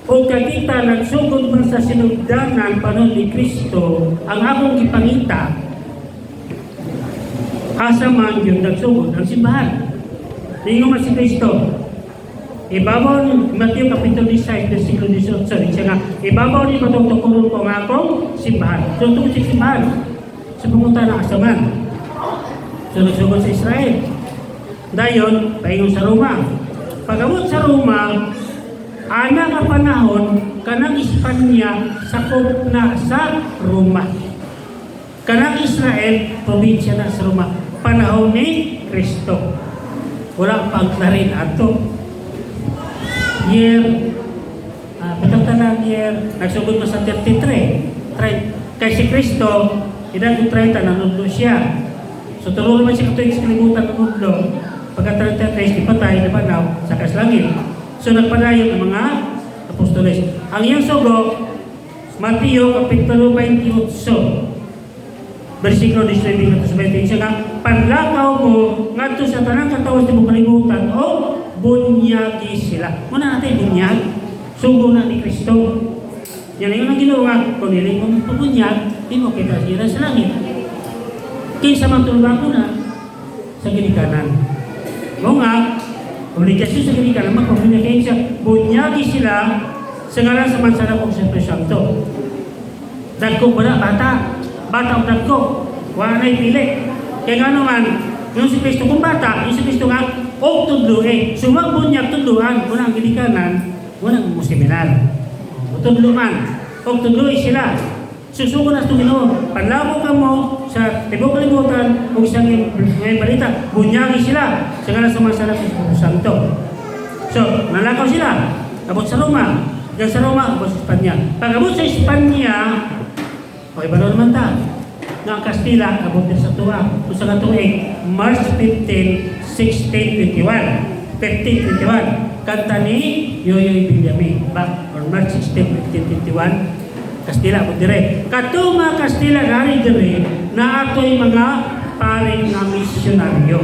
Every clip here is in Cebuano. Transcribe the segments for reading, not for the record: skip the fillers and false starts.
O kakita nagsugod man sa sinugdanan panahon ni Kristo, ang akong gipangita, asa man yun nagsugod ang simbahan. Ningon man si Kristo, ibabaw ni Mateo Kapitulo 16, versikulo 18, siya nga, ibabaw ni batong tukuron ko ang akong simbahan. So, tungkol sa simbahan, sa pumunta na asa man. So, nagsugod sa Israel. Dayon, paingon sa Roma. Pag-abot sa Roma, ana nga panahon, kanang Espanya sakop na sa Roma. Kanang Israel, probinsya na sa Roma. Panahon ni Kristo. Wala pang klarin ato. Year, patang year, nagsugod mo sa 33. Try, kay si Kristo, edad 30, nanudlo siya. So tulo man siya katuig sa kalibutan nanudlo. Pagka 33, ipatay, napanaw, sa langit. So nagpadayon ang mga apostoles. Ang iyang sugo, Mateo Kapitulo 28, versikulo 19 ngadto sa 20, siya nga, panlakaw mo ngadto sa tanang katawo sa tibuok kalibutan o bunyagi sila. Muna natin bunyag. Sugo na ni Kristo. Yan yung ang Ginoo nga, kung dili mo pabunyag, di mo kita sira sa langit. Kinsa man tulbang ko na sa ginikanan. Mo nga, obligasyon sa ginikanan, magpabunyag kayo siya, bunyagi sila sa ngalan sa Amahan ug sa Espiritu Santo. Dagko ba na, bata? Bata o dagko? Wala na'y pili. Kaya nga naman, yung si Kristo kung bata, yung si Kristo nga, og tudlo eh. Sumag bunyag tudluan, wala ang ginikanan, wala ang musimilan. Tudlo man, og tudlo sila. Susugo na sa Ginoo, panlabo ka mo sa tibuok kalibutan ug sa ngayon balita, bunyagi sila sa ngalan sa Amahan sa Espiritu Santo. So, nalakaw sila. Abot sa Roma. Diyan sa Roma, abot sa Espanya. Pag abot sa Espanya, okay ba naman ta? Nga ang Kastila, abot din sa tuwa. Kung sa nga tuig, March 15, 1621. 1521. Kanta ni Yoyoy Villame. Ba? Or March 16, 1521. Kastila, abot dire. Kato mga Kastila nari dire, na ato'y mga paring nga misyonaryo.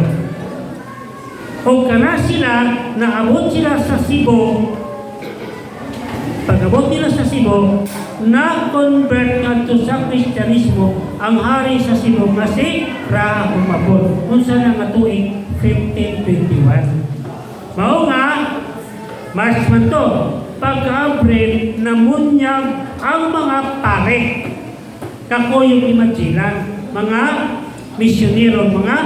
O kana sila, naabot sila sa Cebu, pag-abot nila sa Cebu, na-convert ngadto sa Kristyanismo ang hari sa Cebu nga si Raha Humabon. Unsa na nga tuig? 1521. Mao nga, March man to, pagka-April, namunyag ang mga pare. Kakuyog ni Magellan, mga misyonero, mga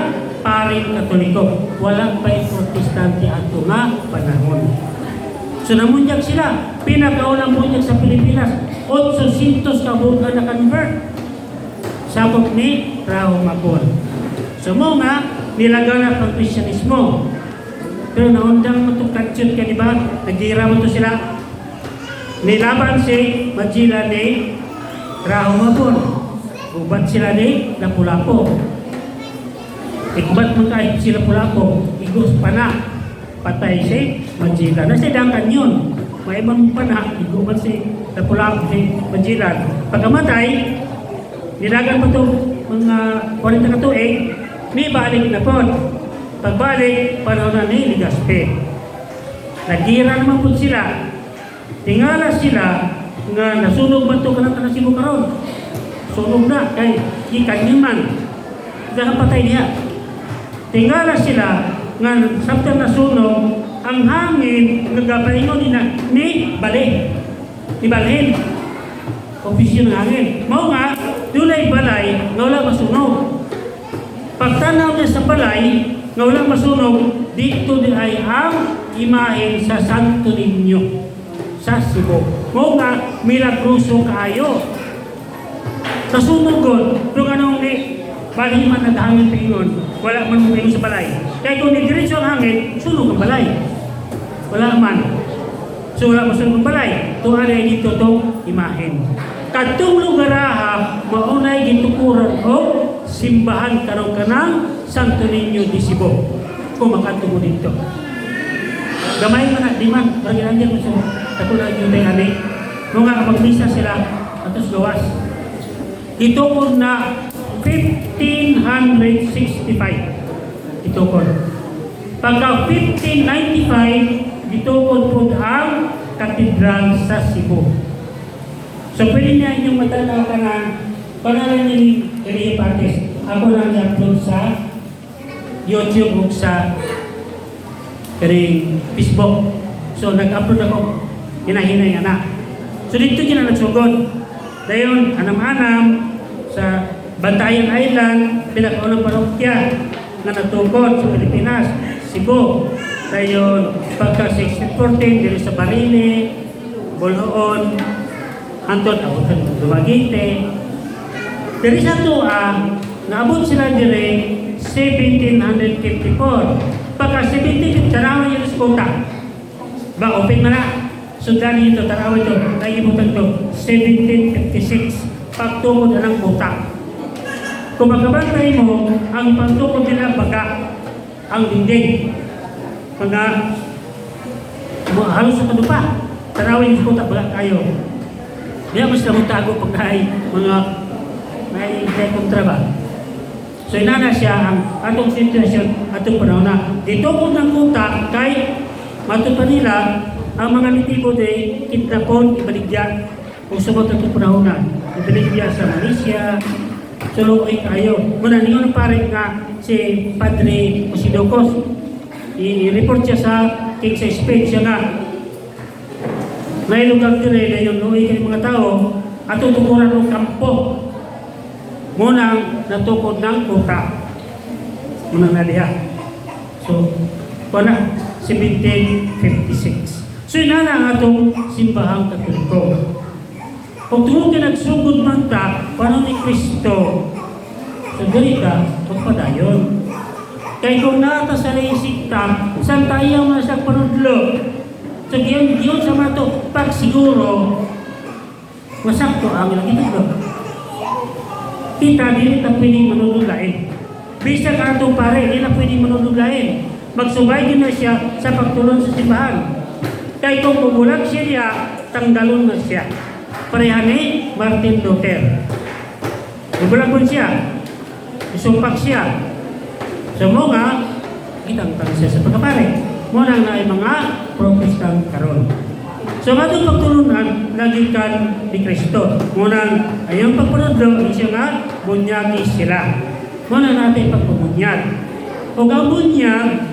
paring Katoliko. Wala pa Protestante ato nga panahon. So namunyag sila. Pinakaunang bunyag sa Pilipinas, 800 ka buok na convert. Sakop ni Raha Humabon. So mo nga, nilaganap ang Kristyanismo. Pero naundang mo itong katyot ka, di ba? Nagira mo to sila. Nilaban si Magellan ni Raha Humabon. Ubat sila ni Lapu-Lapu. Igubat man kahit sila Lapu-Lapu. Igos pa na. Patay si Magellan. Nasa dangkan yun. May ibang pana, igubat si Lapu-Lapu si Magellan. Pagkamatay, nilagan pa ito mga 40 ka tuig, ni balik na po. Pagbalik, panahon na ni Legazpi. Nagira naman po sila. Tingala sila nga nasunog man ito kanang tanang Cebu karon. Sunog na kay gikan man. Dahan patay niya. Tingala sila nga samtang nasunog ang hangin nga gapaingon nila ni balik. Ni balhin. Ofisyo ng hangin. Mao nga dunay balay nga wala masunog. Pagtanaw niya sa balay nga wala masunog, dito di ay ang imahen sa Santo Niño sa Cebu. Mao nga milagroso kaayo. Nasunog god, pero anong ni balhin man naghangin paingon, wala man mo sa balay. Kaya kung diretso ang hangin, sunog ang balay. Wala man. So wala masunog ang balay. Tuwa na dito tong imahen. Kadtong lugaraha, maunay gitukuran o simbahan karon kanang Santo Niño de Cebu. Kung makadto mo dito. Gamay man na, di man, parang ginandiyan mo sa ako na yung tayo ani. Nung nga magmisa sila, atos gawas. Itukod na 1565. Itukod. Pagka 1595, Gitukod po ang katedral sa Cebu. So pwede niya inyong matanaw tanan, pangalan niya ni Rio Pates. Ako lang i-upload sa YouTube ug sa kaning Facebook. So nag-upload ako, hinahinay nga na. So dito yun na nagsugod. Dayon, anam-anam sa Bantayan Island, pinakaunang parokya na natukod sa Pilipinas, Cebu. Dayon, pagka 1614, dito sa Barili, Boljoon, hantod abutan ng Dumaguete. Diri sa atoa, naabot sila dire 1754. Pagka 1754, tanawan niyo sa kota. Ba, open man na. Sundan niyo ito, tanawan ito, nagibutan ito, 1756, pagtukod na ng kota. Kung magkabantay mo, ang pagtukod nila baga, ang dingding. Mga, halos sa kadupa. Tanawin yung kota, baga kayo. Di mo sila mutago pag naay mga naay kontra ba. So inana siya ang atong sitwasyon atong panahon na. Dito ko ng kuta kay matud pa nila ang mga nitibo de kidnapon ibaligya kung sumot atong panahon na. Ibaligya sa Malaysia. So luoy kayo. Muna ningon pare nga si Padre Osidocos, i-report siya sa King sa Spain siya nga nailugar dire na yung luoy kay mga tao atong tukuran og kampo munang natukod ng kuta munang naliha. So wala, 1756. So inana ang atong simbahang Katoliko. Kung tungod kay nagsugod man ta paano ni Kristo, so diri ka magpadayon. Kay kung naa ta sa sikta, saan tayo man sa panudlo? So giyon giyon sa mato pagsiguro masakto ang ilang itudlo. Kita dili ta pwedeng manunod lain. Bisag atong pare, di na pwedeng manunod lain. Magsubay din na siya sa pagtulon sa simbahan. Kay kung bumulag siya diha, tanggalon na siya. Pareha ni Martin Luther. Bubulag siya. Isumpak siya. So mo nga, gitangtang siya sa pagkapare. Mo na nga ay mga Protestant karon. So nga itong pagtulunan, lagi kan ni Kristo. Munang ayong pagpanudlo, siya nga, bunyagi sila. Muna natin pagpabunyag. O ang bunyag,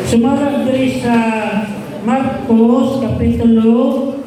sumala diri sa Marcos, Kapitulo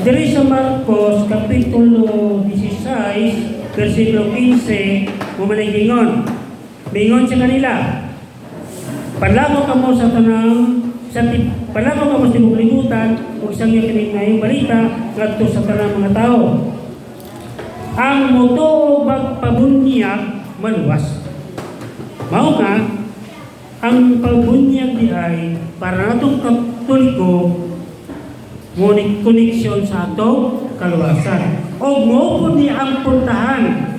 Diri sa Marcos, Kapitulo 16, versikulo 15, mumalingingon. Mingon sa kanila, "Palako kamo sa tanang sa palako kamo sa tibuok libutan ug isang kining maayong balita ngadto sa tanang mga tao. Ang motuo magpabunyag maluwas." Mao nga ang pagbunyag di ay para natong Katoliko ngunit koneksyon sa atong kaluwasan. O mo po ni ang puntahan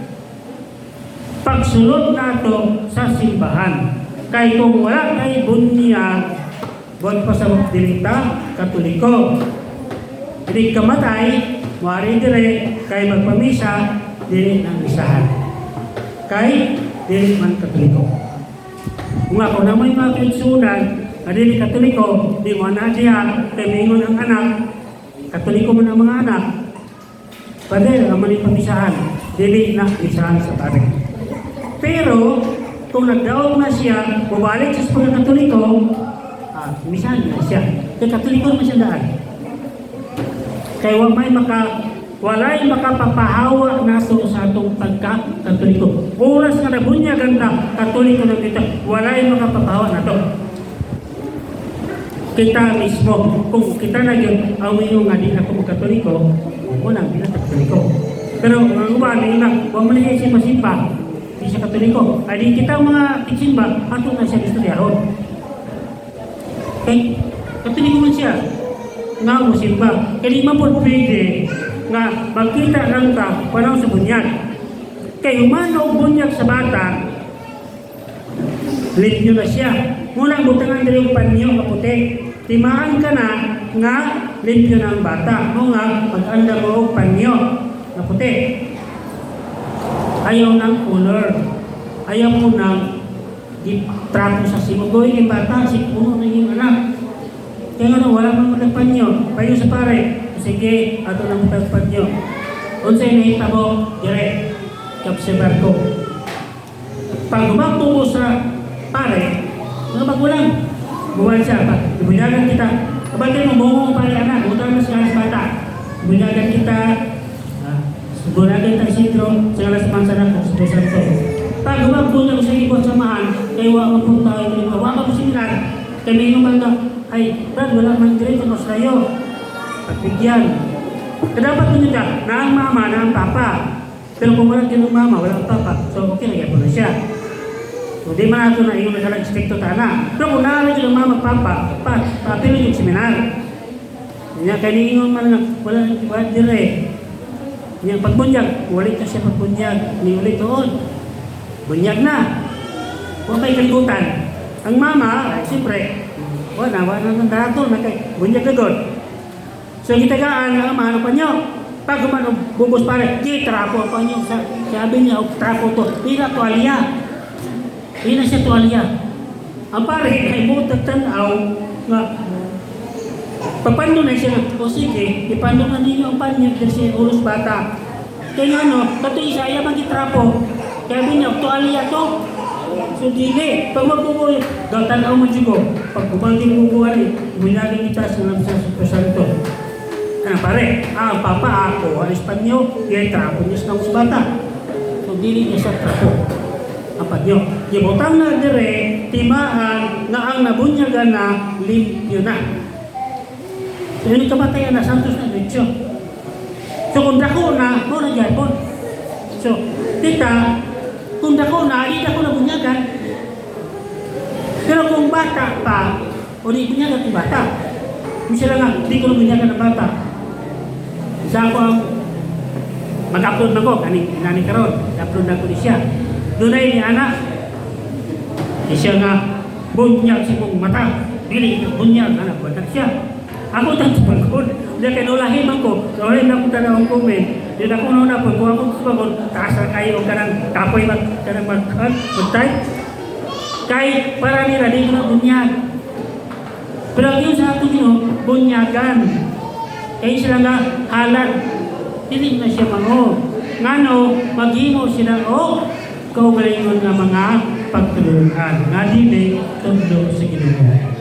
pagsulod nato sa simbahan. Kay kung wala kay bunyag, buwan pa sa dili ta Katoliko. Dili kamatay, muari dire kay magpamisa dili ng misahan. Kay dili man Katoliko. Kung ako na may mga kaigsunan, na dili Katoliko, di mo na diha, kay mingon ang anak, Katoliko man ang mga anak, pwede ang mali pamisahan, dili na misahan sa pare. Pero, kung nagdaog na siya, bumalik siya sa pagkakatoliko, misahan na siya. Kay Katoliko naman siya daan. Kay wa may maka walay makapapahawa nato sa atong pagka-Katoliko. Oras nga nabunyagan ta, Katoliko na kita, walay makapapahawa nato. Kita mismo, kung kita na yun, ang iyong nga di na ko Katoliko, mo nang di na Katoliko. Pero ang uban, na, wa man na siya masimba, di siya Katoliko. Ay di kita mga tigsimba, ato na siya istoryahon. Kay Katoliko man siya. Nga musimba. Kaya di man po pwede nga magkita lang ka panahon sa bunyag. Kay human og bunyag sa bata, limpyo na siya. Muna butangan diri yung panyo nga puti. Timaan ka na nga limpyo na ang bata. Mo nga mag-anda mo og panyo nga puti. Ayaw ng color. Ayaw mo ng gitrapo sa simugoy yung bata, si puno na yung anak. Kaya nga wala man mo panyo. Payo sa pare. Sige, ato nang panyo. Unsay nahitabo dire kapsebar ko. Pag humagbo ko sa pare, mga magulang, buwan siya, pa, ibunyagan kita. Kabantay mo, bungo pare anak, utang na siya sa bata. Ibunyagan kita, bunyagan kita Isidro, sa ngalan sa Mansanak, sa Santo. Pag humagbo na ko sa ibon samahan, kay wa man po tayo, kay wa man po similar, kami yung banda, ay, Brad, wala man dire sa Australia. Pagbigyan. Kaya dapat ninyo ka, na ang mama, na ang papa. Pero kung wala kinong mama, wala ang papa, so okay na po na siya. So di man ato na ingon na siya stricto ta na. Pero kung naa yung mama, papa, pa, papilo yung seminar. Nya kay niingon man nga wala wala dire. Nya pagbunyag, wala ka siya pagbunyag, ni ulit doon. Bunyag na. Wa may kalibutan. Ang mama, siyempre, wala nang dato, na kay bunyag na doon. So gitagaan ang ama ano pa nyo. Pag umano bubos pare, di trapo pa nyo. Sabi niya, og trapo to. Di na tuwalya. Di na siya tuwalya. Ang pare, ay butag tanaw nga papando na siya. O sige, ipando na ninyo ang panyo kasi ulos bata. Kaya nga no, kato isa ayaw man gitrapo. Kaya niya, tuwalya to. So dili, pag magbubuhay, tanaw mo ko. Pag kumangking bubuhay, bunyagin kita sa lamsa sa Santo. Ano pare, ang papa ako, ang Espanyo, yung trapo niya sa bata. So dili niya sa trapo. Ang panyo. Gibutang na dire, timaan nga ang nabunyagan na limpyo na. So yun kamatayan na Santos na diretso. So kung dako na, mo na gyapon. So, tita, kung dako na, di dako na bunyagan. Pero kung bata pa, o di bunyagan kung bata. Kung sila nga, di ko na bunyagan ng bata. Sa ako ang mag-upload na ko, kaning nani karon, upload na ko ni siya. Dunay ni anak, di siya nga bunyag sa kong mata, dili ka bunyag, anak, batak siya. Ako tan sa pagkon, di kay nulahi man ko, so wala na akong tanawang comment, di na ko na po, kung ako sa pagkon, taas na kayo kanang kapoy mag, kanang mag, mag-type. Kay para nila, di ko na bunyag. Pero ang yun sa ato Ginoo, bunyagan. Kaya sila nga halad. Dili na siya mango. Ngano, maghimo sila og kaugalingon nga mga pagtulunan. Nga dili tudlo sa Ginoo.